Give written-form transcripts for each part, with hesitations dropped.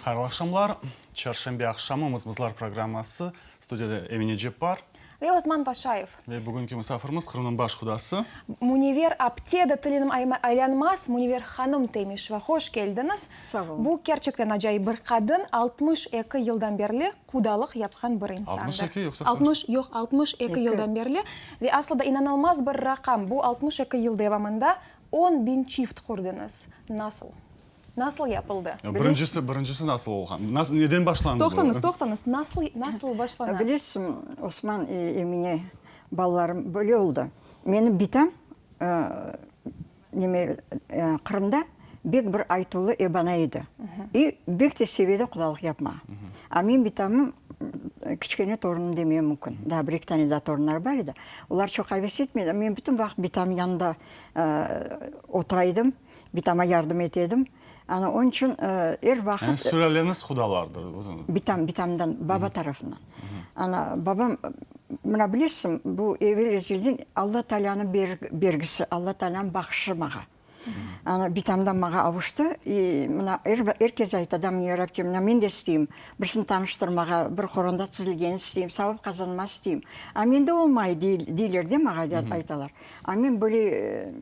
Hayırlı aqşamlar! Çarşenbe aqşamı Mızmızlar programması. Studiyada Emine Ceppar. Ve Osman Paşayev. Ve bugünki musafirimiz Qırımnıñ baş qudası. Münever apte de tilinim aylanmaz, Münever hanım Temişeva. Hoş keldiñiz. Sağ olun. Bu kerçekten acayip bir qadın, 62 yıldan berli qudalıq yapqan bir insandır. 62 yoqsa qaç? 60, yoq, 62 yıldan berli. Ve aslı da inanılmaz bir raqam, bu 62 yıl devamında on biñ çift qurdıñız. Nasıl? Nasıl yapıldı? Birincisi, birincisi nasıl olğan? Nasıl, neden başlandı bu? Toqtañız, toqtañız, nasıl, nasıl başlana? Bilirsiñ, Osman, Emine, balalarım, böyle oldı. Menim bitam, neme, Qırımda bek bir aytuvlı ebana edi. İ bek te seve edi qudalıq yapmağa. A menim bitamım kiçkene torunım demeye mümkün. Daa bir-eki tane daa torunları bar edi. Olar çoq aves etmedi. Men bütün vaqıt bitamnıñ yanında otura edim. Bitama yardım ete edim. Ana, onıñ içün er vaqıt. Yani sülâleñiz qudalardır. Bitam, bitamdan, baba tarafından. Ana, babam, mına bilesiñ, bu evel-ezelden Alla Taalânıñ bergisi, Alla Taalânıñ bahşışı mağa. Ana, bitamdan mağa avuştı. İ, mına, er, er kes ayta, da, Münevver apte, mına men de isteyim birisini tanıştırmağa, bir qoranda tizilgenini isteyim, savap qazanmağa isteyim. A mende olmay, deyler de mağa, aytalar. A men böyle,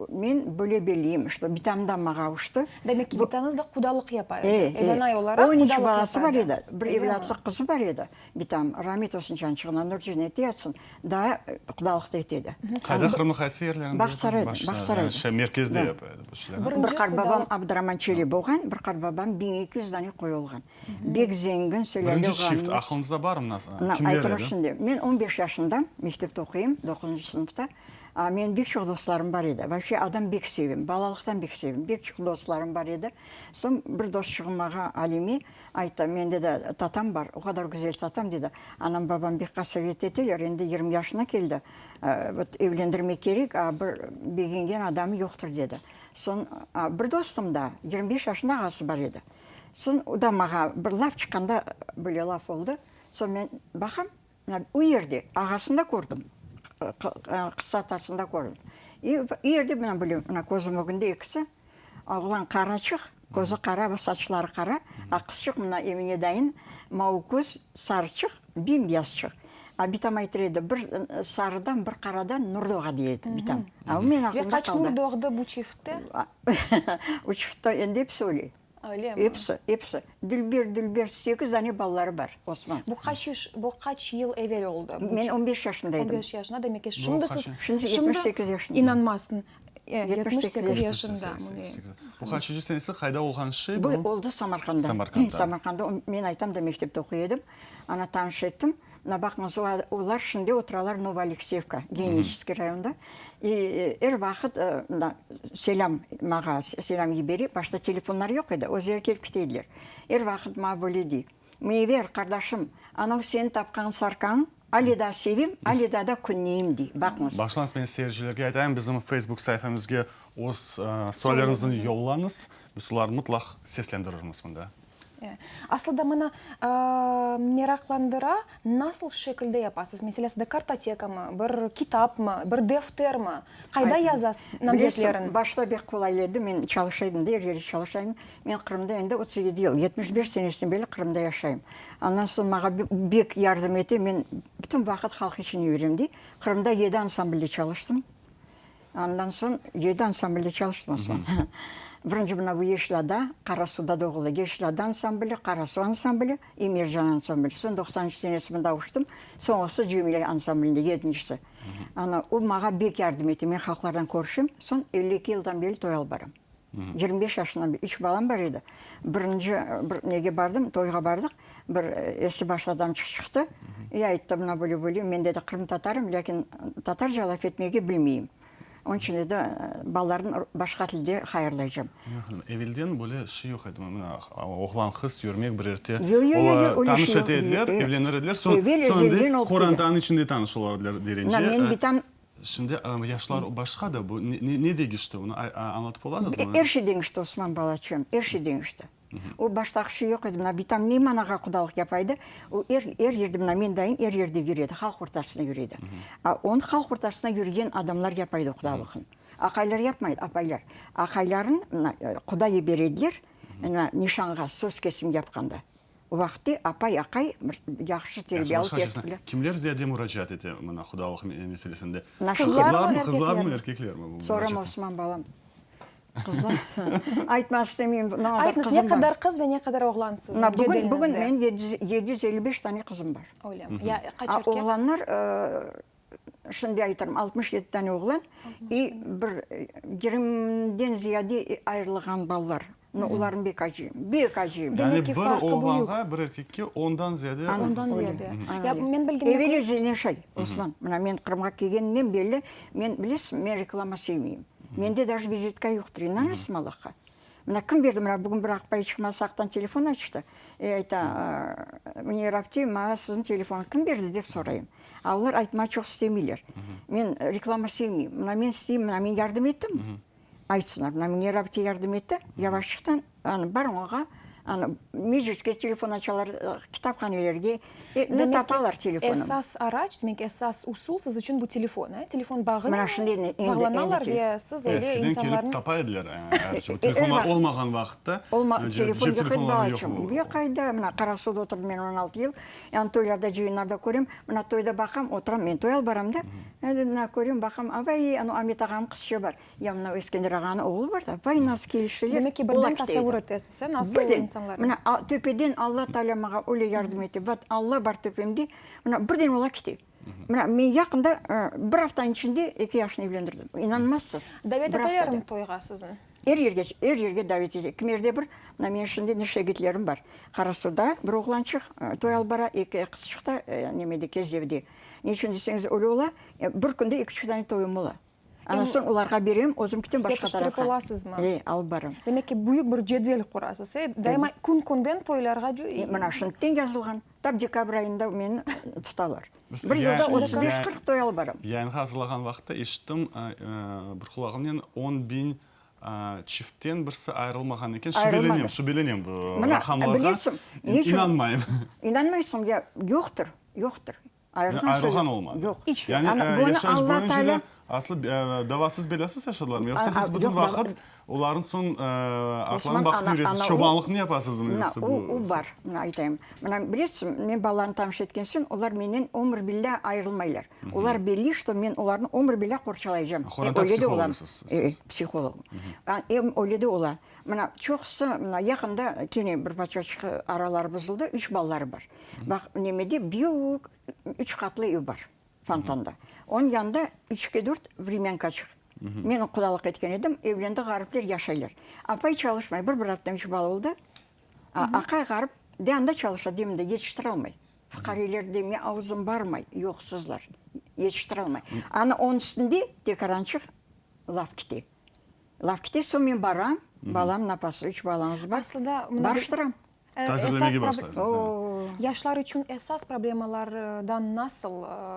men böyle belleyim, şto bitamdan mağa avuştı. Demek ki, bitañız da qudalıq yapa edi. E, e. Ebanay olaraq On üç qudalıq balası yapa bar edi. edi. Bir evlâtlıq qızı bar edi bitam, ramet olsun cançığına, nur cennette yatsın, daa qudalıq da ete edi. Qayda, Qırımnıñ qaysı yerlerinde? Bağsarayda, Bağsarayda. Şey, merkezde yapa edi bu şeylerni. Bir Birinci qartbabam qudalıq. Abduraman Çelebi olğan, bir qartbabam 1200 dane qoy olğan. Bek zengin sülâle Birinci çift olğanımız. aqlıñızda barmı, nasıl, Mına, kimler aytırım edi? şimdi. Men on beş yaşındam, mektepte oquyım, doquzıncı sınıfta. A, menim bek çoq dostlarım bar edi. Vapşe, adam bek sevem, balalıqtan bek sevem. Bek çoq dostlarım bar edi. Soñ bir dostçuğım mağa, Alime, ayttı, men, dedi, tatam bar, o qadar güzel tatam, dedi. Anam, babam bek qasevet eteler, endi 20 yaşına keldi, vot, evlendirmek kerek, a bir begengen adamı yoqtır, dedi. Soñ, a, bir dostum da, 25 yaşında ağası bar edi. Soñ o da mağa bir laf çıqqanda böyle laf oldı. Soñ men baqam, mına o yerde ağasını da kördim, qısatasını da kördim. İ o yerde mına böyle mına közüm ögünde ekisi, oğlan qaraçıq, közü qara ve saçları qara, a qızçıq mına Emine dayın mavı köz, sarıçıq, bem-beyazçıq. A bitam aytır edi, bir sarıdan, bir qaradan nur doğa dey edi bitam. A o menim Ve aqlımda qaç qaldı. nur doğdı bu çiftte? O çiftte endi episi öyle. Öyle mi? Episi, episi. Dülber, dülber, sekiz dane balaları bar, Osman. Bu qaç yaş, bu qaç yıl evel oldı? Men on beş yaşında edim. On beş yaşında, demek ki, şimdi siz, Şimdi 78 yaşındayım. İnanmazsıñ, 78 yaşında. Bu qaçıncı senesi, qayda olğan şey bu? Bu oldı Samarqanda. Samarqanda. Samarqanda, men aytam da mektepte oquy edim. Ana, tanış ettim. Mına baqıñız, olar şimdi oturalar Novoalekseyevka, Geniçeskiy rayonda. İ er vaqıt mında selâm mağa selâm yibere, başta telefonlar yoq edi, özleri kelip kete ediler. Er vaqıt mağa böyle dey, Münevver, qardaşım, anav seniñ tapqan sarkañ ale daa sevem, ale daa da künneyim, dey. Baqıñız. Başlañız, men seyircilerge aytayım, bizim Facebook saifemizge öz sualleriñizni yollañız, biz olarnı mıtlaq seslendirirmiz mında. Aslı da mına meraqlandıra, nasıl şekilde yapasız? Meselâ, sizde kartotekamı, bir kitapmı, bir deftermi? Qayda yazasız namzetlerin? Bilesiñ, başta bek qolaylı edi, men çalışa edim de, er yerde çalışa edim. Men Qırımda endi 37 yıl, 75 senesinden beri Qırımda yaşayım. Andan soñ mağa bek yardım ete, men bütün vaqıt halq içün yürem de. Qırımda yedi ansamblde çalıştım. Andan soñ yedi ansamblde çalıştım, Osman. Birinci mına bu Yeşil Ada, Qarasuda doğuldı. Yeşil Ada ansambli, Qarasu ansambli i Mercan ansambli. Soñ 93 senesi mında avuştım. Soñusı Cemile ansamblinde, yedincisi. Ana, o mağa bek yardım etti. Men halqlardan körüşem. Soñ 52 yıldan beri toy alıp baram. 25 yaşından beri. Üç balam bar edi. Birinci bir nege bardım, toyğa bardıq. Bir esli başlı adamçıq çıqtı. İ ayttı, mına böyle böyle, men dedi qırımtatarım, lâkin tatarca laf etmege bilmeyim. Onıñ içün dedi, balalarnı başqa tilde hayırlaycam. Evelden böyle şey yoq edi, mına oğlan qız yürmek bir erte, Yo, yo, yo, yo, öyle tanış şey yoq ete ediler, evlenir ediler, soñ, Evel soñ ezelden endi olıp kele. qorantanıñ içinde tanış olar ediler derence. Mına menim bitam Şimdi yaşlar başqa da, bu ne deñişti, onı añlatıp olasızmı? Er şey deñişti, Osman balaçığım, er şey deñişti. O baştaqı şey yoq edi. Mına bitam ne manağa qudalıq yapaydı? O er, er yerde, mına men dayın er yerde yüredi, halq ortasında yüredi. A onı halq ortasında yürgen adamlar yapaydı o qudalıqnı. Aqaylar yapmaydı, apaylar. Aqayların mına quda yiberediler. Nişanğa söz kesim yapqanda. O vaqıtte apay, aqay bir yahşı terbiyalı, tertipli. Kimler ziyade muracaat ete mına qudalıq meselesinde? Qızlarmı, Qızlarmı, erkeklermi? Sorama, Osman balam. Qızlar. Aytmaq istemeyim, ne qadar Aytınız, qızım ne bar. qadar qız ve ne qadar oğlan siziñ Mına bugün, cedeliñizde? bugün menim 755 tane qızım bar. Öyle. Ya qaç A erkek? oğlanlar, şimdi aytarım, 67 tane oğlan i bir yigirmiden ziyade ayırılğan balalar. No, olarnı bek acıyım, bek acıyım. Yani Demek ki, bir farqı büyük. oğlanğa, bir erkekke ondan ziyade Ondan qız. ziyade. Ya men bilgenime Evel köre. ezelden şay, Osman. Mına men Qırımğa kelgenimden belli, men, bilesiñ, men reklama sevmeyim. Mende daje vizitka yoqtır, inanasızmı Allahqa? Mına kim berdi, mına bugün bir aqpay Çıqmasaqtan telefon açtı, e, ayta, Münir apte, maña siziñ telefonı kim berdi dep sorayım. A olar aytmağa çoq istemeyler. Men reklama sevmeyim. Mına men isteyim, mına men yardım ettim. Aytsınlar, mına Münir apte yardım etti, yavaşçıqtan, anı, bar oña, anı, mecliske telefon açalar, kitaphanelerge, e, ne Demek ki, tapalar telefonım. esas araç, demek ki, esas usul siz içün bu telefon, e? Telefon Mına bağınen şimdi endi, endi, bağlanalar endi ve siz öyle Eskiden kelip insanlarnıñ. tapa ediler, ayrıca bu E, er telefonlar vaqıt. olmağan vaqıtta, Olma, cep telefon yoq edi, telefonları yoq balaçığım. Yoq edi, mına Qarasuvda oturdım men 16 yıl, yani toylarda, cıyınlarda körem, mına toyda baqam, oturam, men toy alıp baram da, endi mına körem, baqam, avay, anau Amet ağanıñ qızçığı bar. Ya mına Eskender ağanıñ oğlu bar da, vay nasıl kelişeler, Demek ki, ola birden kite edi. tasavvur etesiz, e, nasıl Birden, insanlar. mına töpeden Alla Taalâ maña öyle yardım ete, bat Alla bar töpemde, mına birden ola kite. Mına men yaqında bir aftanıñ içinde eki yaşını evlendirdim, inanmazsız, Davet bir etelermi aftada. toyğa sizni? Er yerge, er yerge davet ete. Kimerde bir, mına menim şimdi ne şegirtlerim bar, Qarasuvda bir oğlançıq toy alıp bara, eki qızçıq da nemede, Kezlevde. Ne içün deseñiz, öyle ola, bir künde eki-üç dane toyum ola. Ana soñ olarğa berem, özüm kitem başqa Yetiştirip tarafqa. olasızmı? E, alıp baram. Demek ki, büyük bir cedvel qurasız, e? Daima kün-künden toylarğa E, mına şimdiden yazılğan. Tap dekabr ayında meni tutalar. Biz Bir yılda ya- 35-40 toy alıp baram. Yayınğa azırlağan vaqıtta eşittim, bir qulağımnen on biñ çiftten birisi ayırılmağan eken. Ayırılmadı. Şübelenem, şübelenem bu Mına, raqamlarğa. bilesiñ, ne içün? İnanmayım. İnanmaysıñ, ya, yoqtır, yoqtır. Ayırılğan Ayırılğan olmadı. Yoq. İç. Yani Ana, bunı yaşayış Alla boyunca Teala da aslı davasız belâsız yaşadılarmı? Yoqsa A, siz bütün yoq, vaqıt olarnıñ soñ Osman, aqlarını baqıp ana, yüresiz, ana, o, çobanlıqnı yapasızmı mına, yoqsa o, bu? o bar, mına aytayım. Mına, bilesiz, men balalarnı tanış etken soñ, olar menden ömür billâ ayırılmaylar. Olar belli, şto men olarnı ömür billâ qorçalaycam. E, Qoranta öyle de olam. psihologısız E, siz. psihologım. Em öyle de ola. Mına, çoqusı, mına, yaqında kene bir paçaçıq araları buzuldı, üç balaları bar. Baq, nemede büyük üç qatlı ev bar, Fontanda. Onıñ yanında üçke dört vremyankaçıq. Men qudalıq etken edim, evlendi, ğaripler yaşaylar. Apay çalışmay, bir brattan üç bala oldı. Aqay ğarip, de anda çalışa, de mında, yetiştiralmay. Fuqareler deme avuzım barmay, yoqsuzlar, yetiştiralmay. Ana, onıñ üstünde tekarançıq laf kete. Laf kete, soñ men baram, balam napası, üç balañız bar, Aslında mına barıştıram. Tazirlemege Esas başlaysız, evet. Yaşlar içün esas problemalardan nasıl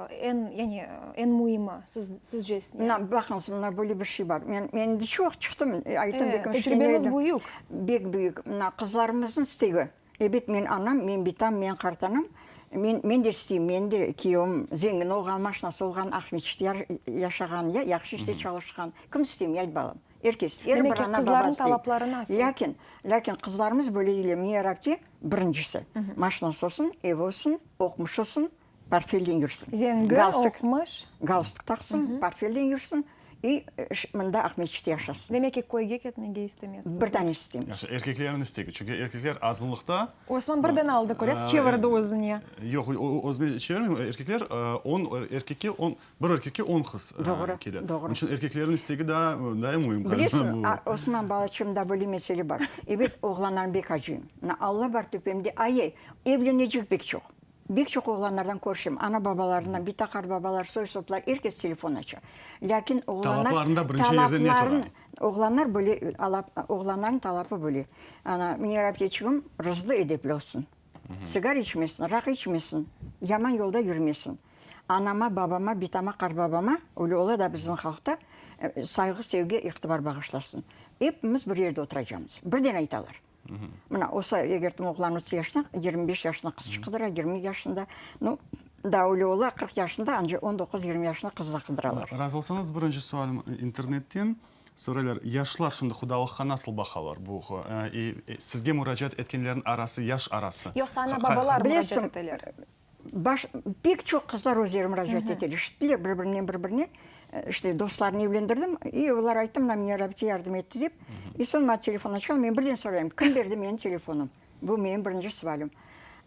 eñ, yani eñ müimi siz, sizce ne? Mına, baqıñız, mına böyle bir şey bar. Men, men endi çoq çıqtım, ayttım, Evet, belki tecribeñiz büyük. Bek büyük. Mına qızlarımıznıñ istegi. Ebet, men anam, men bitam, men qartanam. Men, men de isteyim, menim de kiyevim zengin olğan, maşinası olğan, Aqmescitte yaşağan, ya yahşı işte çalışqan. Kim istemey, ayt balam? Er kes, er Demek bir ki, ana baba qızlarnıñ istey. talapları nasıl? Lâkin, lâkin qızlarımız böyle deyler, Müniyar apte, birincisi, maşinası olsun, evi olsun, oqumış olsun, portfelden yürsin. Zengin, Galstuk, oqumış. Galstuk taqsın, portfelden yürsin i mında Aqmescitte yaşasın. Demek ki, köyge ketmege istemez Bir qızlar. dane istemey. Yahşı, erkeklerniñ istegi, çünki erkekler azınlıqta. Osman birden aldı, köresiz, çevirdi özüne. Yoq, özüme çevirmeyim, erkekler on, erkekke on, Bir erkekke on qız Doğru, kele. doğru. Onıñ içün erkeklerniñ istegi daa, daa müim. Bilesiñ, Osman balaçığım, da böyle mesele bar. Ebet, oğlanlarnı bek acıyım. Mına, Alla bar töpemde, ay-ay, evlenecek bek çoq. Bek çoq oğlanlardan körüşem. Ana-babalarından, bita-qartbabalar, soy-soplar, er kes telefon aça. Lâkin oğlanlar Talaplarında birinci yerde ne tura? Oğlanlar böyle, oğlanlarnıñ talapı böyle. Ana, Münira apteçigim rızlı, edepli olsun. Sigar içmesin, raqı içmesin, yaman yolda yürmesin. Anama, babama, bitama, qartbabama, öyle ola da bizim halqta, sayğı, sevgi, iqtibar bağışlasın. Epimiz bir yerde oturacamız. Birden aytalar. Mına, olsa, eger de oğlan 30 yaşında, 25 yaşında qızçıq qıdıra, 20 yaşında, nu, daa öyle ola, 40 yaşında, anca on doquz, 20 yaşında qız da qıdıralar. Razı olsañız, birinci sualim internetten. Soraylar, yaşlar şimdi hudalıqqa nasıl baqalar? Bu, sizge muracaat etkenlerniñ arası, yaş arası. Yoqsa ana-babalar muracaat eteler? Baş, pek çoq qızlar özleri muracaat eteler. Eşittiler bir-birinden bir-birine. İşte, dostlarını evlendirdim. İ, olar ayttı, mına Münira apte yardım etti dep. İ, soñ maña telefon açqan, men birden sorayım, kim berdi menim telefonım? Bu menim birinci sualim.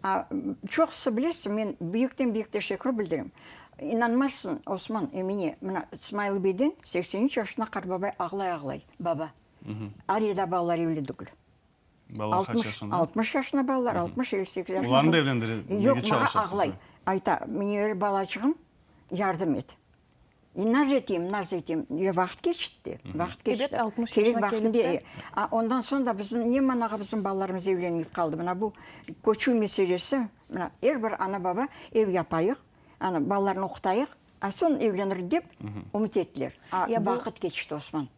A, çoqusı bilesiz, men büyükten-büyük teşekkür bildirem. İnanmazsıñ, Osman, Emine, mına Smail beyden, 83 yaşında qartbabay ağlay-ağlay, baba. Alâ daa balalar evli degil. Balalar qaç yaşında? 60 yaşında balalar, 60, 58 yaşında. Olarnı da evlendirmege Yoq, maña çalışasız. ağlay. Ayta, Münevver balaçığım, yardım et. Naz eteyim, naz eteyim. Ya vaqıt keçti de, vaqıt keçti. Ebet, 60 Kerek yaşına vaqtında. kelip de. A, ondan soñ da bizim, ne manağa bizim balalarımız evlenmeyip qaldı? Mına bu köçüv meselesi, mına er bir ana-baba ev yapayıq, ana, balalarnı oqutayıq, a soñ evlenir dep ümüt ettiler. A, Ya bu vaqıt keçti, Osman.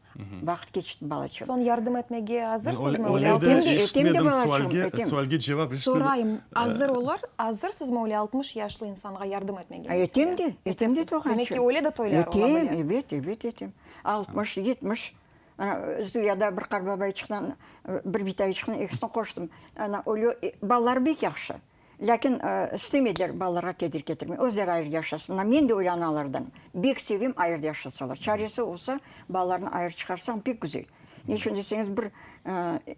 Vaqıt keçti, balaçığım. Soñ yardım etmege azırsızmı? Öyle Öyle de Etem de, etem de, eşitmedim balaçığım, sualge, etem. sualge cevap eşitmedim. Sorayım, azır olar, azırsızmı öyle 60 yaşlı insanğa yardım etmege A, etem mesela? de, etem de Etesiz. toğançığım. Demek ki, öyle de toylar ola Etem, bile. ebet, ebet etem. 60, 70. Ana, Zuyada bir qartbabayçıqtan, bir bitayçıqnı ekisini qoştım. Ana, öyle, balaları bek yahşı. Lâkin istemediler balalarğa keder ketirmege, özleri ayrı yaşasın. Mına men de öyle analardanım. Bek sevem ayırı yaşasalar. Çaresi olsa, balalarnı ayırı çıqarsañ pek güzel. Ne içün deseñiz, bir,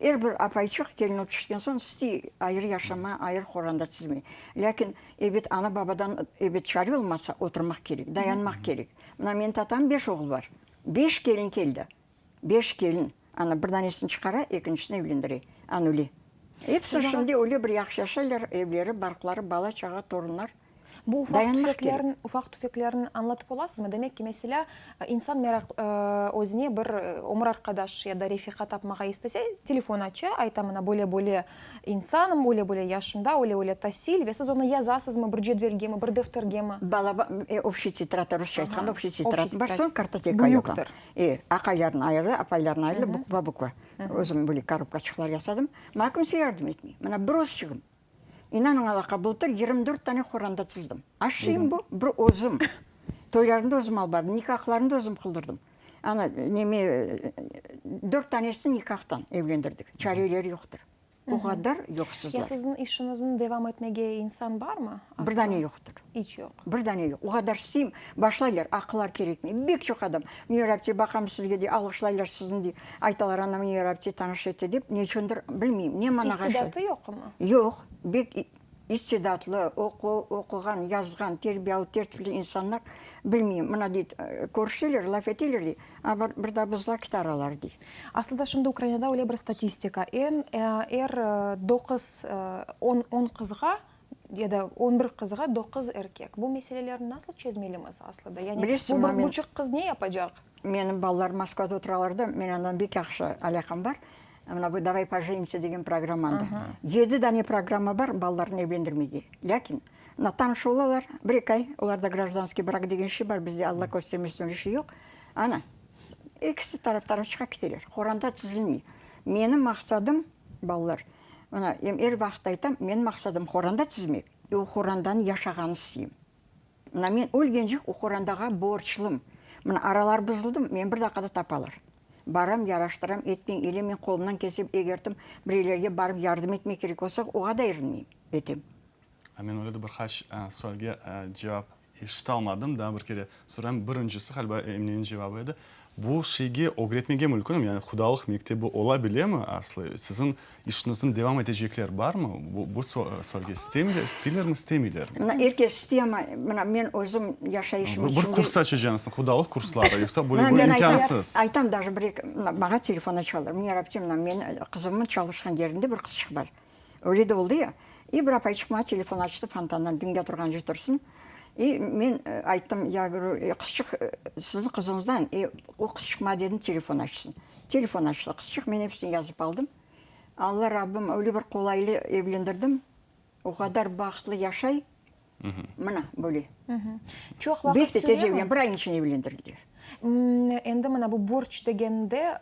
er bir apayçıq kelin olıp tüşken soñ istey ayırı yaşama, ayırı qoranda tizmey. Lâkin, ebet, ana-babadan, ebet, çare olmasa, oturmaq kerek, dayanmaq kerek. Mına menim tatam beş oğul bar. Beş kelin keldi. Beş kelin. Ana, bir danesini çıqara, ekincisini evlendire. Ana öyle. Episi şimdi öyle bir yahşı yaşaylar, evleri, barqları, bala-çağa, torunlar. Bu ufaq Dayanmaq kerek. tüfeklerin, ufaq tüfeklerin añlatıp olasızmı? Demek ki, meselâ, insan meraq, özüne bir ömür arqadaş ya da refiqa tapmağa istese, telefon aça, ayta, mına böyle-böyle insanım, öyle-böyle yaşımda, öyle-öyle tasil, ve siz onı yazasızmı bir cedvelgemi, bir deftergemi? Balaba, obşiy tetradda, rusça aytqanda, obşiy tetradım bar, soñ kartoteka Büyüktir. yapam. E, aqaylarnı ayırdı, apaylarnı ayırdı, bukva bukva. Özüm böyle korobkaçıqlar yasadım. Maña kimse yardım etmey. Mına bir özçigim. İnanıñ Allahqa, bıltır 24 tane qoranda tizdim. Aşşıyım bu, bir özüm. Toylarını da özüm alıp bardım, nikahlarını da özüm qıldırdım. Ana, neme, dört tanesini nikahtan evlendirdik. Çareleri yoqtır. O qadar yoqsuzlar. Ya siziñ işiñizni devam etmege insan barmı? Bir dane yoqtır. İç yoq. Bir dane yoq. O qadar isteyim, başlaylar, aqılar kerekmey. Bek çoq adam, Münevver apte, baqam sizge dey, alğışlaylar sizni dey, aytalar, ana Münevver apte tanış etti dep, neçündir bilmeyim, ne manağa şay. İstidatı yoqmı? Yoq. Bek İstidatlı, oqu, oquğan, yazğan, terbiyalı, tertipli insanlar, bilmeyim, mına deyit, körüşeler, laf eteler dey, a bir, bir daa buzla kitaralar dey. Aslında şimdi Ukrainada öyle bir statistika, eñ, er doquz, on, on qızğa ya da on bir qızğa doquz erkek. Bu meselelerni nasıl çezmelimiz aslında? Yani Bilesiñ, bu bir men, buçuq qız ne yapacaq? Menim balalar Moskvada oturalar da, men andan bek yahşı alâqam bar. Mına bu Davay pojenimsâ degen programmanda. Yedi dane programma bar balalarnı evlendirmege. Lâkin, mına tanış olalar, bir-eki ay, olarda grajdanskiy brak degen şey bar, bizde Alla köstermesin öyle şey yoq. Ana, ekisi taraf-taraf çıqa keteler. Qoranta tizilmey. Menim maqsadım, balalar, mına em er vaqıt aytam, menim maqsadım qoranta tizmek, ve o qorandanı yaşağanı isteyim. Mına men ölgencik o qorandağa borclım. Mına aralar buzuldı, meni bir daqqada tapalar. Baram, yaraştıram, etmeyim, elemeyim, qolumdan kelse egertim, bireylerge barıp yardım etmek kerek olsa, oğa da erinmeyim, etem. A men öyle de bir qaç sualge cevap eşitalmadım, daa bir kere sorayım. Birincisi, ğaliba, Emineniñ cevabı edi. Bu şeyge ögretmege mümkünmi? Yani hudalıq mektebi ola bilemi aslı? Siziñ işiñizni devam etecekler barmı? Bu sualge isteylermi, istemeylermi? Mına er kes istey, amma mına men özüm yaşayışım içinde... Bir kurs açacañsıñ, hudalıq kursları, yoqsa böyle bu imkânsız. Aytam daje bir-eki, maña telefon açalar, Münira apte, mına menim qızımnıñ çalışqan yerinde bir qızçıq bar. Öyle de oldı ya. İ bir apayçıq maña telefon açtı fontandan, diñge turğance tursın. İ men ayttım, ya говорю, qızçıq siziñ qızıñızdan, i o qızçıq maña dedim telefon açsın. Telefon açtı qızçıq, men episini yazıp aldım. Alla Rabbim öyle bir qolaylı evlendirdim, o qadar bahtlı yaşay, mına böyle. Çoq vaqıt Bek de tez süremi? evlen, bir ayın içinde evlendirdiler. Endi mına bu borc degende,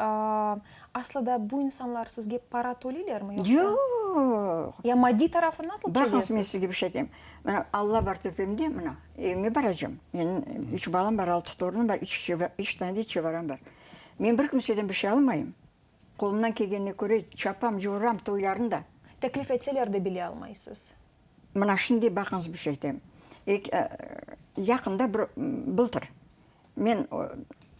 aslında bu insanlar sizge para töleylermi yoqsa? Yoq. Ya maddiy tarafını nasıl Baqıñız, men çezesiz? sizge bir şey aytayım. Mına Alla bar töpemde, mına evime baracam. Menim üç balam bar, altı torunım bar, üç, üç tane de çevaram bar. Men bir kimseden bir şey almayım. Qolumdan kelgenine köre çapam, cuvıram toylarnı da. Teklif etseler de bile almaysız. Mına şimdi baqıñız bir şey aytayım. Yaqında bir bıltır men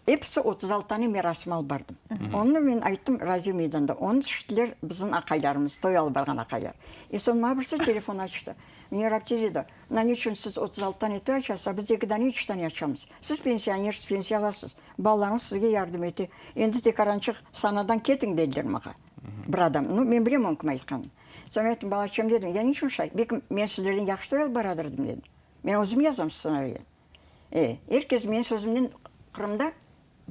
episi 36 tane merasim alıp bardım. Onı men ayttım radio meydanda. Onı tüştüler bizim aqaylarımız, toy alıp barğan aqaylar. E soñ maña birisi telefon açtı. Münira apte dedi, mına ne içün siz 36 tane toy açasız, a biz eki dane, üç tane açamız. Siz pensionersiz, pensiya alasız. Balalarıñız sizge yardım ete. Endi tekarançıq sanadan ketiñ, dediler maña. Bir adam. Nu, men bilem onıñ kim aytqanını. Soñ ayttım, balaçığım dedim, ya ne içün şay? Belki men sizlerden yahşı toy alıp baradır edim, dedim. Men özüm yazam stsenariyni. E, er kes menim sözümden Qırımda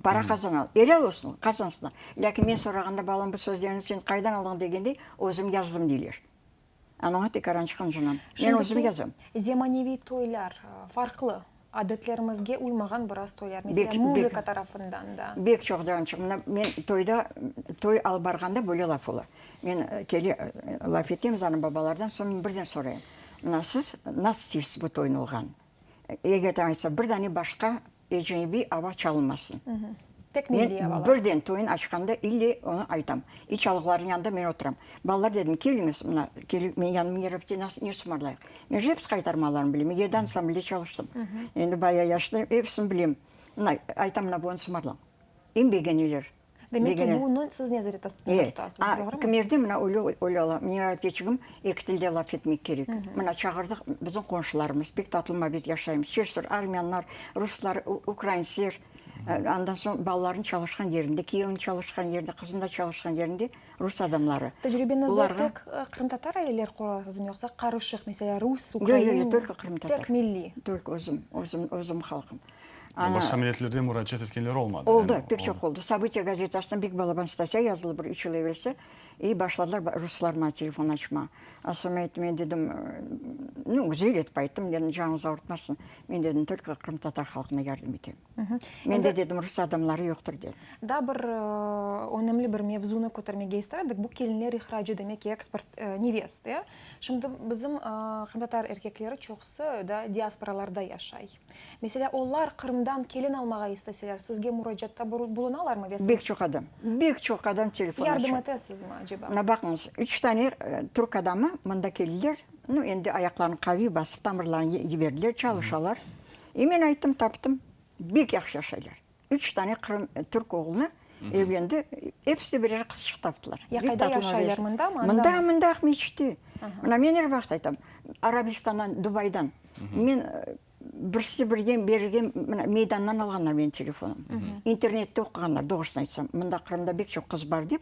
para qazanalar. Elâl olsun, qazansınlar. Lâkin men sorağanda, balam, bu sözlerni sen qaydan aldıñ degende, özüm yazdım, deyler. Ana oña tekarançıq ıncınam. Men özüm yazam. Zemaneviy toylar farqlı, adetlerimizge uymağan biraz toylar, meselâ, muzıka tarafından da. Bek çoq cançıq. Mına men toyda, toy alıp barğanda böyle laf ola. Men kele laf etemiz ana babalardan, soñ men birden sorayım, mına siz nasıl isteysiz bu toynı olğanın? Eger de aytsa, bir dane başqa ecnebiy ava çalınmasın. Tek milliy avalar. Men birden toyun açqanda ille onı aytam. İ çalğılarnıñ yanında men oturam. Balalar dedim, keliñiz, mına, keli, men yanıma Mirapte nasıl, ne sımarlayıq. Men же episi qaytarmalarnı bilem. Yedi ansamblde çalıştım. Endi bayağı yaşlıyım, episini bilem. Mına, aytam, mına bunı sımarlañ. Em begeneler. Demek ki, bunı siz nezaret astında tutasız, doğrumı? Kimerde mına öyle öyle ola. Münira apteçigim eki tilde laf etmek kerek. Mına çağırdıq bizim qonşularımız, pek tatlı muabbet yaşaymız. Çeşit armyanlar, ruslar, ukraintsler. Andan soñ balalarnıñ çalışqan yerinde, kiyevniñ çalışqan yerinde, qızınıñ da çalışqan yerinde rus adamları. Tecribeñizde tek qırımtatar aileler qurasızmı yoqsa qarışıq, meselâ, rus, ukrain? Yoq, yoq, tolko qırımtatar. Tek milliy. Tolko özüm, özüm, özüm halqım. Başqa milletlerden muracaat etkenler olmadı? Oldı, pek çoq oldı. Sobıtiya gazetasında bek balaban statya yazıldı bir üç yıl evelsi. İ başladılar ruslar maña telefon açmağa. A soñ men ayttım, men dedim, nu, güzel etip ayttım, dedim, canıñız ağırtmasın, men dedim, tolko qırımtatar halqına yardım etem. Mende, dedim, rus adamları yoqtır, dedim. Daa bir önemli bir mevzunı kötermege ister edik, bu kelinler ihracı, demek ki, eksport nevest, e? Şimdi bizim qırımtatar erkekleri çoqusı da diasporalarda yaşay. Meselâ, olar Qırımdan kelin almağa isteseler, sizge muracaatta bulunalarmı ve siz. Bek çoq adam. Bek çoq adam telefon aça. Yardım etesizmi, aceba? Mına baqıñız, üç tane türk adamı mında keldiler, nu, endi ayaqlarını qaviy basıp, tamırlarını yiberdiler, çalışalar. E, men ayttım, taptım, bek yahşı yaşaylar. Üç tane qırım, türk oğluna evlendi, episi de birer qızçıq taptılar. Ya qayda yaşaylar, mındamı, andamı? Mında, mında, Aqmescitte. Mına men er vaqıt aytam, Arabistandan, Dubaydan, men birisi birgen berilgen, mına meydandan alğanlar menim telefonım. İnternette oquğanlar, doğrusını aytsam, mında Qırımda bek çoq qız bar dep,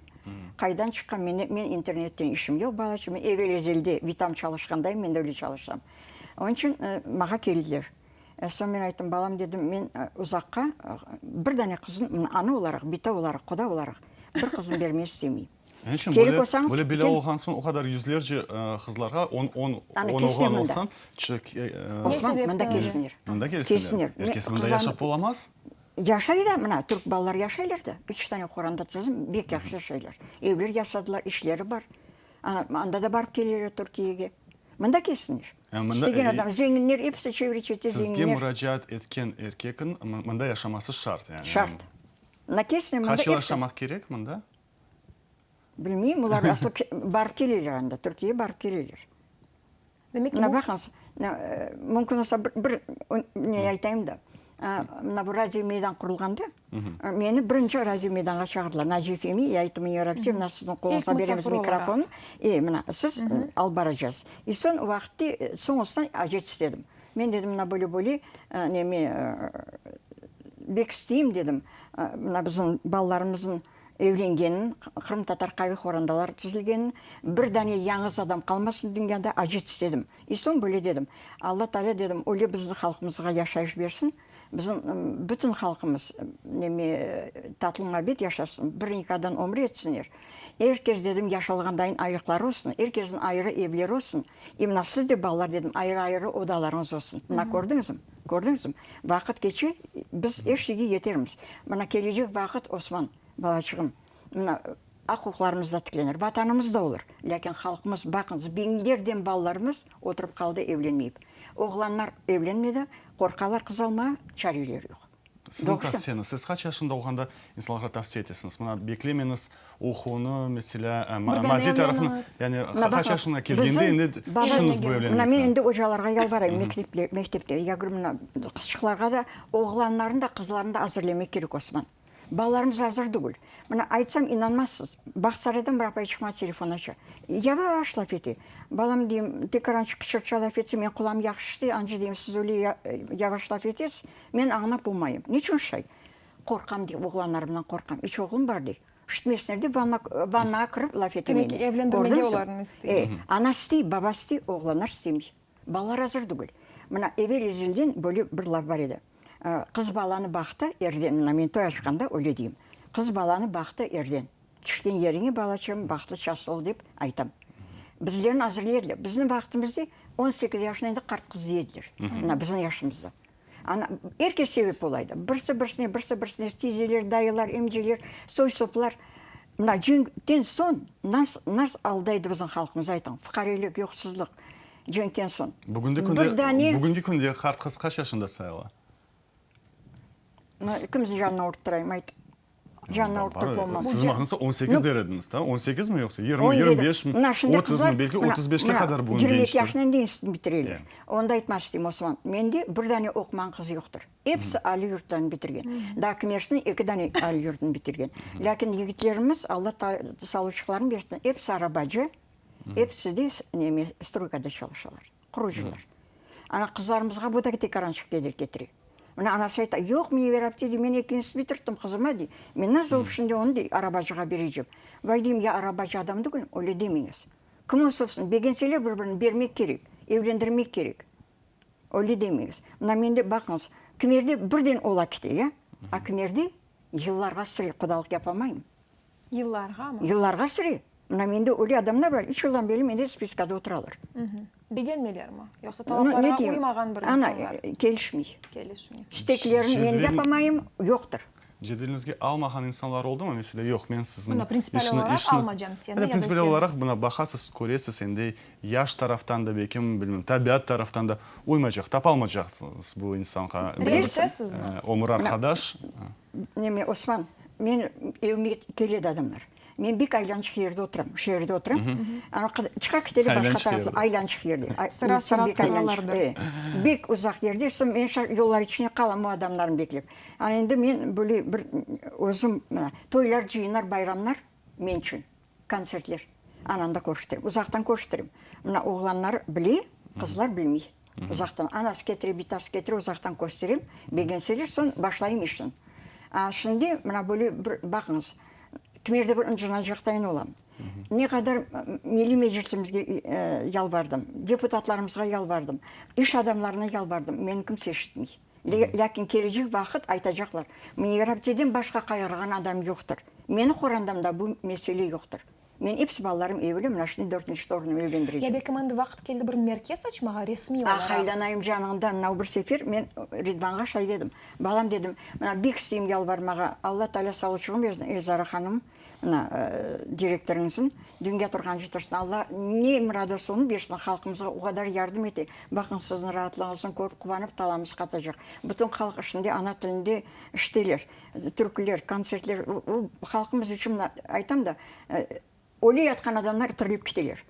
qaydan çıqqan, men, men internetten işim yoq, balaçığım, men evel-ezelde bitam çalışqandayım, men de öyle çalışam. Onıñ içün maña keldiler. Soñ men ayttım, balam, dedim, men uzaqqa bir dane qızın, mına ana olaraq, bita olaraq, quda olaraq bir qızım bermege istemeyim. Ne içün Kerek böyle, olsañız, böyle belâ kel. olğan soñ o qadar yüzlerce qızlarğa, on, on, Ana, on kelsinler oğlan mında. olsañ, Osman, Ne mında sebepten? kelsinler. Mında kelsinler. Kelsinler. Er kes mında Qızlarnı yaşap olamaz. Yaşay da, mına, türk balalar yaşaylar da. Üç tane qoranta tizim, bek yahşı yaşaylar. Evler yasadılar, işleri bar. Ana, anda da barıp keleler Türkiyege. Mında kelsinler. İstegen adam, zenginler, episi çevre-çette Sizge zenginler. muracaat etken erkekniñ mında yaşaması şart, yani. Şart. Mında kelsinler, mında Qaç yıl episi. yaşamaq kerek mında? Bilmeyim, olar asıl barıp keleler anda, Türkiyege barıp keleler. Demek ki, Mına bu. baqıñız, mümkün olsa bir, bir ne aytayım da, mına bu radio meydan qurulğanda, meni birinci radio meydanğa çağırdılar. Naciye Femi, ayttı, Münira apte, mına siziñ qoluñızğa İlk beremiz musafir olaraq. mikrofonnı, e, mına siz alıp baracağız. I soñ vaqıtte, soñusından acet istedim. Men dedim, mına böyle böyle nemi bek isteyim dedim, mına bizim balalarımıznıñ Evlengenin, qırımtatar qaviy horandalar tizilgenin, bir dane yañğız adam qalmasın dünyada, acet istedim. I soñ böyle dedim, Alla Taalâ, dedim, öyle bizni halqımızğa yaşayış bersin, bizim bütün halqımız neme tatlı muabbet yaşasın, bir nikadan ömür etsinler. Er kes, dedim, yaşalğandayın aylıqları olsun, er kesniñ ayrı evleri olsun. I mına siz de, balalar, dedim, ayrı-ayrı odalarıñız olsun. Mına kördiñizmi? Kördiñizmi? Vaqıt keçe, biz er şeyge yetermiz. Mına kelecek vaqıt, Osman, balaçığım, mına aq-uquqlarımız da tiklenir, Vatanımız da olur. Lâkin halqımız, baqıñız, biñlerden balalarımız oturıp qaldı evlenmeyip. Oğlanlar evlenmedi, qorqalar qız almağa, çareleri yoq. Siziñ tavsiyeñiz, siz qaç yaşında olğanda insanlarğa tavsiye etesiñiz? Mına, beklemeñiz oquvnı, meselâ, maddiy tarafını, yani qaç yaşına kelgende endi tüşüniñiz bu evlenmekni? Mına, men endi ocalarğa yalvarayım, mektepte, ya говорю, mına, qızçıqlarğa da, oğlanlarnı da, qızlarnı da azırlemek kerek, Osman. Balalarımız azır tügül. Mına, aytsam, inanmazsız, Bağsaraydan bir apay çıqma telefon aça. Yavaş laf ete. Balam, deyim, tekrar anca qıçırtça laf etse, menim qulağım yahşı işitey, anca deyim, siz öyle yavaş laf etesiz, men añlap olmayım. Neçün şay? Qorqam, dey, oğlanlarımdan qorqam. Üç oğlum bar, dey. Işitmesinler dep, vannağa kirip laf ete Demek ki, evlendirmege olarnı istey. E, ana istey, baba istey, oğlanlar istemey. Balalar azır tügül. Mına, evel-ezelden böyle bir laf bar edi. Qız balanı bahtı erden, mına men toy açqanda öyle deyim, qız balanı bahtı erden, tüşken yeriñe balaçığım bahtlı çaslı ol dep aytam. Bizlerni azırlay ediler. Bizim vaqtımızda 18 yaşına endi qart qız dey ediler. Mına bizim yaşımızda. Ana, er kes sebep ola edi. Birisi birisine, birisi birisine, tiyzeler, dayılar, emceler, soy-soplar. Mına cenkten soñ nas, nas alda edi bizim halqımız, aytıñ, fuqarelik, yoqsuzlıq cenkten soñ. Bugünde Bir künde, dane. bugünki künde qart qız qaç yaşında sayıla? Mına ikimizniñ canına urttırayım, ayt. Canına urttırıp olmaz. Siz maqnısa 18 der ediñiz, ta? 18 mi yoqsa 20, 25 mi, 30 mı, belki 35-ke qadar bugün gençtir. 22 yaşında endi institutnı bitireler. Onda aytmaq isteyim, Osman, mende bir dane oqumağan qız yoqtır. Episi aliy yurtlarnı bitirgen. Daa kimersiniñ eki dane aliy yurtnı bitirgen. Lâkin yigitlerimiz, Alla savuçıqlarını bersin, episi arabacı, episi de neme, stroykada çalışalar, qurucılar. Ana, qızlarımızğa bu da tekarançıq keder ketire. Mına, anası ayta, yoq, Münevver apte, dey, men eki institut bitirttim qızıma, dey, men nasıl olıp şimdi onı, dey, arabacığa berecem. Vay, deyim, ya arabacı adam tügül, öyle demeñiz. Kim olsa olsun, begenseler bir-birini bermek kerek, evlendirmek kerek. Öyle demeñiz. Mına mende baqıñız, kimerde birden ola kete, ya? A kimerde yıllarğa süre, qudalıq yapamayım. Yıllarğamı? Yıllarğa süre. Mına mende öyle adamlar bar, üç yıldan beri mende spiskada oturalar. Begenmeylermi? Yoqsa talaplarğa uymağan bir insanlar? Ana, kelişmey. Kelişmey. İsteklerini men yapamayım, yoqtır. Cedveliñizge almağan insanlar oldumı? Meselâ, yoq, men siziñ Mına, printsipial olaraq almacam seni ya da Printsipial olaraq, mına, baqasız, köresiz, endi yaş taraftan da, belkim, bilmem, tabiat taraftan da uymaycaq, tapalmaycaqsıñız bu insanğa bir ömür arqadaş. Neme, Osman, men evime keledi adamlar. Men bek aylançıq yerde oturam, şeerde oturam. Ana, çıqa keteler başqa tarafqa, aylançıq yerde. Sıra-sıra turalardır. E, bek uzaq yerde, soñ men şa yollar içine qalam o adamlarnı beklep. Ana, endi men böyle bir özüm, mına, toylar, cıyınlar, bayramlar men içün, kontsertler. Anamda körüştirem, uzaqtan körüştirem. Mına, oğlanlar bile, qızlar bilmey. Uzaqtan anası ketire, bitası ketire, uzaqtan kösterem, begenseler, soñ başlayım işni. A şimdi mına böyle bir baqıñız, kimerde bir ıncınacaqtayın olam. Ne qadar Milliy Meclisimizge yalvardım, deputatlarımızğa yalvardım, iş adamlarına yalvardım, meni kimse eşitmey. Lâkin kelecek vaqıt aytacaqlar, Münevver apteden başqa qayğırğan adam yoqtır. Meni qorandamda bu mesele yoqtır. Men episi balalarım evli, mına şimdi dörtünci torunım evlendirecek. Ya belki endi vaqıt keldi bir merkez açmağa, resmiy olaraq? Ah, aylanayım canıñdan, mına o bir sefer men Ridvanğa şay dedim, balam dedim, mına bek isteyim yalvarmağa, Alla Taalâ savuçığın bersin, Elzara hanım, mına direktorıñızın, dünya turğance tursın, Alla ne muradı olsa onı bersin, halqımızğa o qadar yardım ete, baqıñ siziñ raatlığıñıznı körip quvanıp talamız qatacaq, bütün halq şimdi ana tilinde işiteler. Türküler, kontsertler, o halqımız içün, mına, aytam da, öle yatqan adamlar tirilip keteler.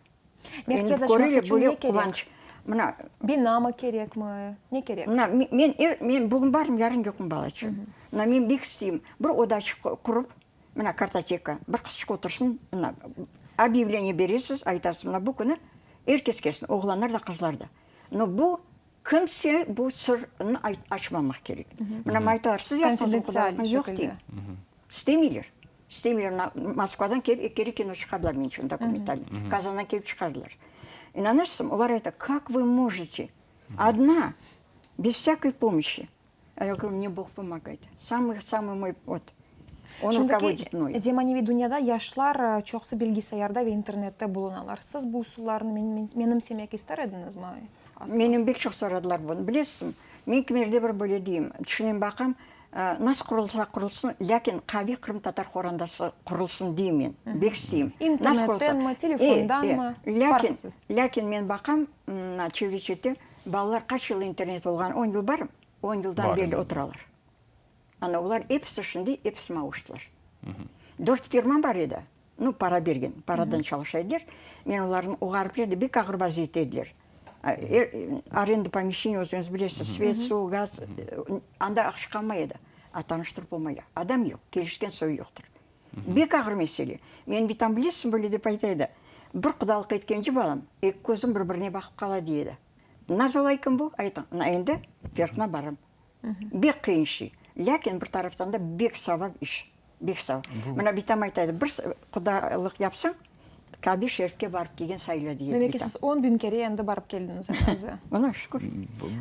Merkez açmaq içün ne kerek? Quvanç. Mına. Binamı kerekmi? Ne kerek? Mına, men er, men bugün barım, yarın yoqım, balaçığım. Mına, men bek isteyim, bir odaçıq qurıp, mına, kartoteka, bir qızçıq otursın, mına, obyavleniye beresiz, aytasız, mına, bu künü er kes kelsin, oğlanlar da, qızlar da. No, bu Kimse bu sırnı açmamaq kerek. Mına aytalar, siz yaptıñız qudalıqnı, yoq deyim. İstemeyler. İstemeyler. Mına Moskvadan kelip eki kere kino çıqardılar men içün dokumentalnıy. Kazandan kelip çıqardılar. İnanırsızmı, olar ayta, kak vı mojete odna, bez vsâkoy pomoşçi. A ya govorю, mne Bog pomogayt. Samıy, samıy moy, vot, on rukovodit mnoy. Şimdiki zemaneviy dünyada yaşlar çoqusı bilgisayarda ve internette bulunalar. Siz bu usullarnı menimsemek ister ediñizmi aslı? Menden pek çoq soradılar bunı. Bilesizmi, men kimerde bir böyle deyim, tüşünem baqam, nasıl qurulsa qurulsın, lâkin qaviy qırımtatar qorandası qurulsın deyim men, bek isteyim. İnternettenmi, telefondanmı, farqsız. Lâkin men baqam, çevre-çette balalar qaç yıl internet olğan, on yıl barmı? On yıldan berli oturalar. Ana olar episi şimdi episi mauştılar. Dört firma bar edi, nu, para bergen, paradan çalışa ediler. Men olarnı, o ğaripler de bek ağır vaziyette ediler. Arenda pomeşçeniye özüñiz bilesiz, svet, suv, gaz, anda aqça qalmay edi. A tanıştırıp olmay. Adam yoq, kelişken soyu yoqtır. Bek ağır mesele. Menim bitam bilesiñ böyle dep ayta edi, Bir qudalıq etkence balam, eki közüm bir-birine baqıp qala dey edi. Naz olay kim bu? Aytıñ. Mına endi ferqına baram. Bek qıyın şey. Lâkin bir taraftan da bek savap iş. Bek savap. Mına bitam ayta edi, bir qudalıq yapsañ, Kabe şerifke barıp kelgen sayıla dey edi Demek ki, bitam. siz on biñ kere endi barıp keldiñiz eñ azı. Mına, şükür.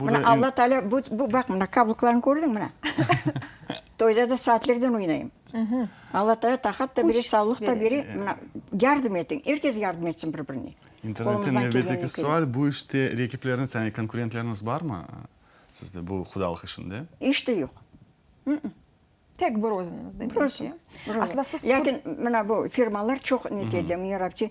Mına Alla Taalâ bu, bu, baq, mına kabluklarnı kördiñ, mına. Toyda da saatlerden oynayım. Alla Taalâ taqat da bere, sağlıq da bere. Mına, yardım etiñ, er kes yardım etsin bir-birine. İnternetten nevbetteki sual, bu işte rekipleriñiz, yani konkurentleriñiz barmı sizde bu hudalıq işinde? İşte yoq. Tek bir özüñiz demek ki. Bir özüm. Aslında siz. Lâkin mına bu firmalar çoq nete ediler, Münir apte,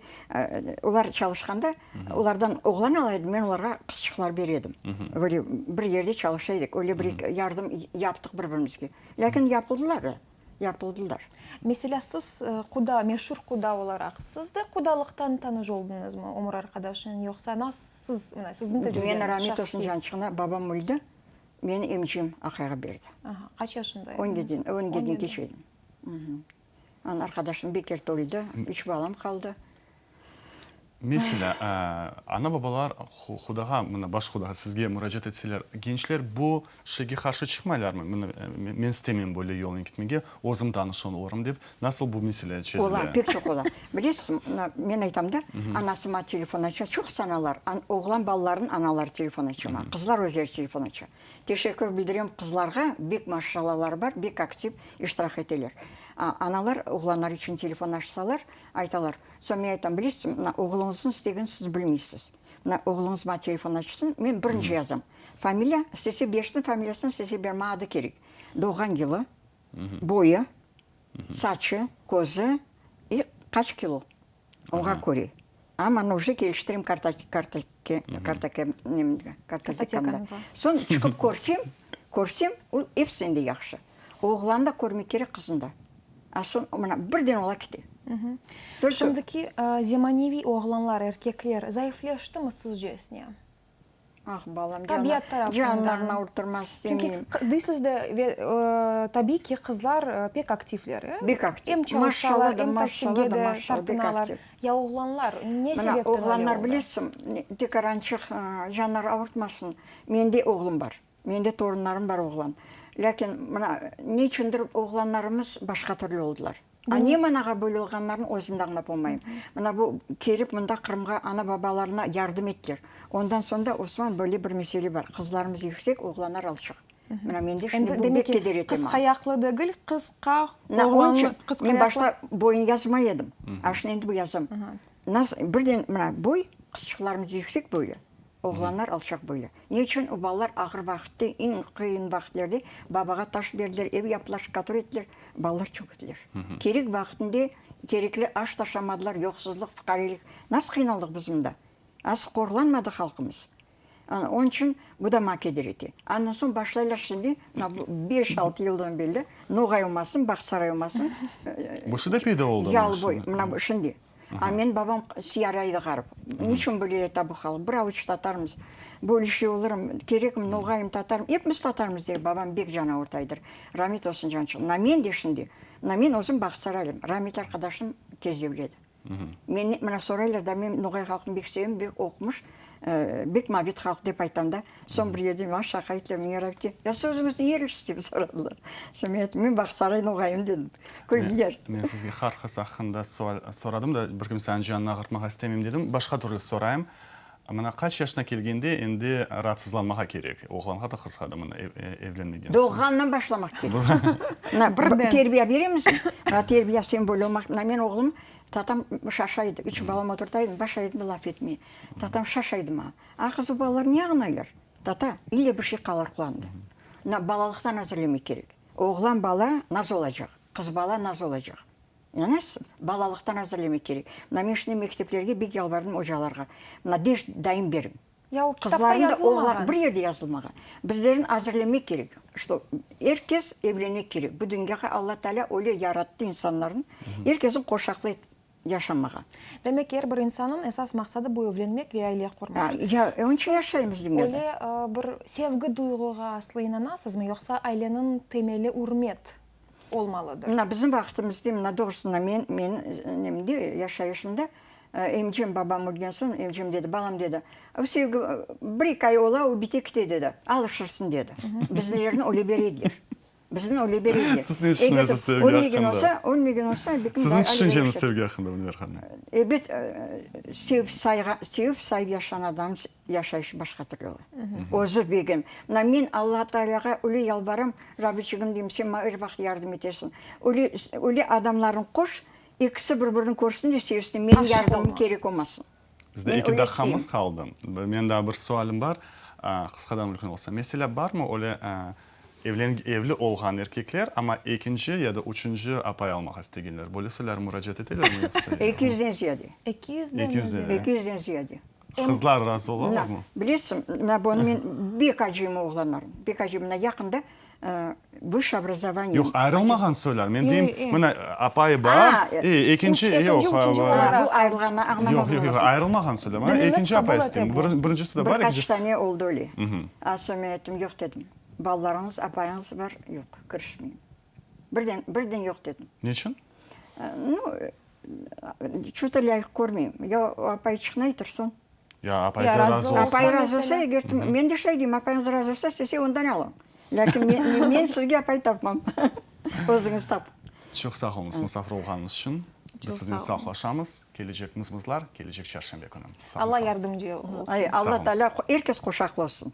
olar çalışqanda, olardan oğlan ala edim, men olarğa qızçıqlar bere edim. Böyle bir yerde çalışa edik, öyle bir yardım yaptıq bir-birimizge. Lâkin yapıldılar da, yapıldılar. Meselâ, siz quda, meşur quda olaraq, siz de qudalıqtan tanış oldıñızmı ömür arqadaşınen, yoqsa nasıl siz, mına, siziñ tecribeñiz şahsiy? Men ramet olsun cançığına, babam öldi, meni emcem aqayğa berdi. Aha, qaç yaşında ediñiz? On yedi, on yedini keç edim. Ana arqadaşım bek erte öldi, üç balam qaldı. Meselâ, ana-babalar hudağa, mına, baş hudağa sizge muracaat etseler, gençler bu şeyge qarşı çıqmaylarmı? Mına, men istemeyim böyle yolnen ketmege, özüm tanış olurım dep, nasıl bu mesele çezile? Ola, pek çoq ola. Bilesiz, mına, men aytam da, anası maña telefon aça, çoqusı analar, oğlan balalarnıñ anaları telefon aça maña, qızlar özleri telefon aça. Teşekkür bildirem qızlarğa, bek maşşallaları bar, bek aktiv iştirak eteler. Analar oğlanlar içün telefon açsalar, aytalar, Soñ men aytam, bilesizmi, mına oğluñıznıñ istegini siz bilmeysiz. Mına oğluñız maña telefon açsın, men birinci yazam. Familiya, istese bersin familiyasını, istese bermey, maña adı kerek. Doğğan yılı, boyu, saçı, közü i qaç kilo, oña köre. Amma uje keliştirem kartotekamda. Soñ çıqıp körsem, körsem, o episinden de yahşı. Oğlanı da körmek kerek, qıznı da. A soñ mına birden ola kete. Şimdiki zemaneviy oğlanlar, erkekler zayıfleştimi sizce, Esniye? Ah, balam, Tabiat tarafından. Canlarını avurttırmaz istemeyim. Çünki deysiz de, ve tabiiy ki, qızlar pek aktivler, e? Bek aktiv. Em çalışalar, em tasilge de maşalla, bek tartınalar. aktiv. Ya oğlanlar ne Mına, sebepten öyle oğlanlar oldı? bilesiñ, tek arançıq canları avurtmasın. Mende oğlum bar. Mende torunlarım bar oğlan. Lâkin mına ne içündir oğlanlarımız başqa türlü oldılar. A ne manağa böyle olğanlarını özüm de añlap olmayım. Mına bu kelip mında Qırımğa ana-babalarına yardım ettiler. Ondan soñ da, Osman, böyle bir mesele bar, qızlarımız yüksek, oğlanlar alçaq. Mına mende şimdi bu bek keder ete maña. Qısqayaqlı degil, qısqa oğlanlı, oğlanlı, qısqayaqlı. Men başta boyun yazmay edim, a şimdi endi bu yazam. Birden mına boy, qızçıqlarımız yüksek boylu. Oğlanlar alçaq boylu. Ne içün o balalar ağır vaqıtte, eñ qıyın vaqıtlerde babağa taş berdiler, ev yaptılar, şkatur ettiler, balalar çöktiler. Kerek vaqıtında kerekli aş taşamadılar, yoqsuzlıq, fuqarelik. Nasıl qıynaldıq biz mında? Az qorlanmadı halqımız. Ana, onıñ içün bu da maña keder ete. Andan soñ başlaylar şimdi, mına bu beş-altı yıldan berli, Noğay olmasın, Bağçasaray olmasın, Bu şi de peyda oldı mı Yalıboy, şimdi? mına bu şimdi. A menim babam siyaraydı ğarip. Niçün böyle ayta bu halq? Bir avuç tatarmız. Böyle şey olurmı? Kerekmi, noğayım, tatarım? Epimiz tatarmız, dey babam bek can avurtaydır. Ramet olsun cançığım. Mına men de şimdi, mına men özüm Bağçasaraylım. Rametli arqadaşım Kezlevli edi. Meni mına soraylar da, men noğay halqını bek sevem, bek oqumış, bek mabit halq dep aytam da. Soñ bir yerde maña şaqa ettiler, Münir apte, ya siz özüñiz nerelisiz dep soradılar. Soñ men ayttım, men Bağçasaray noğayım dedim. Küldiler. Men sizge hart qız aqqında sual soradım da, bir kimseniñ canını ağırtmağa istemeyim dedim. Başqa türlü sorayım. Mına qaç yaşına kelgende endi raatsızlanmağa kerek, oğlanğa da qızğa da mına evlenmegen soñ? Doğğandan başlamaq kerek. Mına terbiye beremiz, mına terbiye sen böyle olmaq, mına men oğlum, tatam şaşa edi, üç balam oturta edim, başlay edim laf etmeye. Tatam şaşa edi maña. A qız o balalar ne añlaylar? Tata, ille bir şey qalar qulağında. Mına balalıqtan azırlemek kerek. Oğlan bala naz olacaq, qız bala naz olacaq. İnanasızmı? Balalıqtan azırlemek kerek. Mına men şimdi mekteplerge bek yalvardım ocalarğa. Mına ders daim beriñ. Ya o kitapta Qızlarnı da, yazılmağan. oğlan, bir yerde yazılmağan. Bizlerni azırlemek kerek, şto er kes evlenmek kerek. Bu dünyağa Alla Taalâ öyle yarattı insanlarnı, er kesin qoşaqlı etip yaşamağa. Demek ki, er bir insannıñ esas maqsadı bu evlenmek ve aile qurmaq. Ya, onıñ içün Siz yaşaymız dünyada. öyle bir sevgi duyğuğa aslı inanasızmı, yoqsa aileniñ temeli ürmet olmalıdır? Mına bizim vaqtımızda, mına doğrusı, mına men, men nemde, yaşayışımda, emcem, babam ölgen soñ, emcem dedi, balam dedi, o sevgi bir-eki ay ola, o bite kite dedi, alışırsıñ dedi. Bizlerni öyle bere ediler. Bizni öyle bere ediler. Siz ne tüşünesiz sevgi Ölmegen aqqında? olsa, ölmegen olsa, bekim Siziñ tüşünceñiz sevgi aqqında, Münver hanım? Ebet, sevip sayğa, sevip sayıp yaşağan adam yaşayışı başqa türlü ola. Özü begen. Mına men Alla Taalâğa öyle yalvaram, Rabbiçigim deyim, sen maña er vaqıt yardım etersiñ. Öyle, öyle adamlarnı qoş, ekisi bir-birini körsin de sevsin, menim yardımım kerek olmasın. Bizde eki daqqamız qaldı. Menim daa bir sualim bar, qısqadan mümkün olsa. Meselâ, barmı öyle evli olğan erkekler, amma ekinci ya da üçünci apay almağa istegenler? Böyle soylar muracaat etelermi yoqsa yoqmı? Eki yüzden ziyade. Eki yüzden Eki yüzden ziyade. Qızlar razı olalarmı? Bilesiñ, mına bunı men bek acıyım oğlanlarım, bek acıyım. Mına yaqında Vısşe obrazovaniye. Yoq, ayırılmağan soylar. Men deyim, mına, apayı bar, e, ekinci, yoq. Bu ayırılğanı añlamadım. Yoq, yoq, yoq, ayırılmağan soylar. Mına, ekinci apay isteyim. Birincisi de bar, Bir qaç tane oldı öyle. A, soñ men ayttım, yoq dedim. Balalarıñız, apayıñız bar, yoq, kirişmeyim. Birden, birden yoq dedim. Neçün? Nu, ço-to lâyıq körmeyim. Ya apay çıqnay tursun. Ya apay da razı olsa? Apay razı olsa, eger, men de şay deyim, apayıñız razı olsa, istese ondan alıñ. Lâkin men, men sizge apay tapmam. Özüñiz tapıñ. Çoq sağ oluñız musafir olğanıñız içün. Biz siznen sağlıqlaşamız. Kelecek mızmızlar, kelecek çarşenbe künü. Alla yardımcı olsun. Alla Taalâ er kes qoşaqlı olsun.